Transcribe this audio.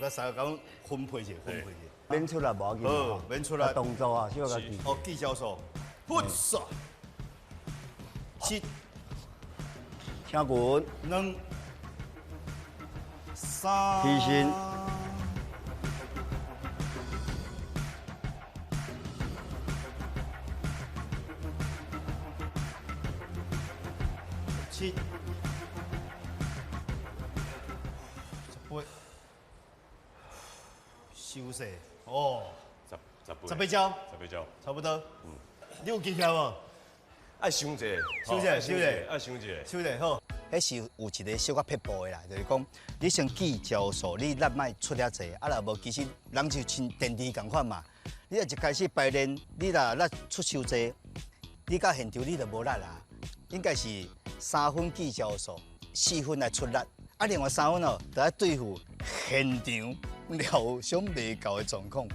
咱三个講分配者，分配者。免出來無要緊。好，免出來。動作啊，小可記。哦，記招數，呼唰，七，請滾。兩，三，起身。七，18，收勢哦，十八，十八招，十八招，差不多。嗯，你有技巧無？愛想者，想者，想者，愛想者，想者好。彼是有一个小可撇步的啦，就是講你先記招數，你力莫出遐濟，啊若無其實人就像電池仝款嘛。你若一開始排練，你若力出傷濟，你到現場你就無力啦。應該是3分記招數，4分來出力，啊，另外3分哦，就愛對付現場料想袂到的狀況。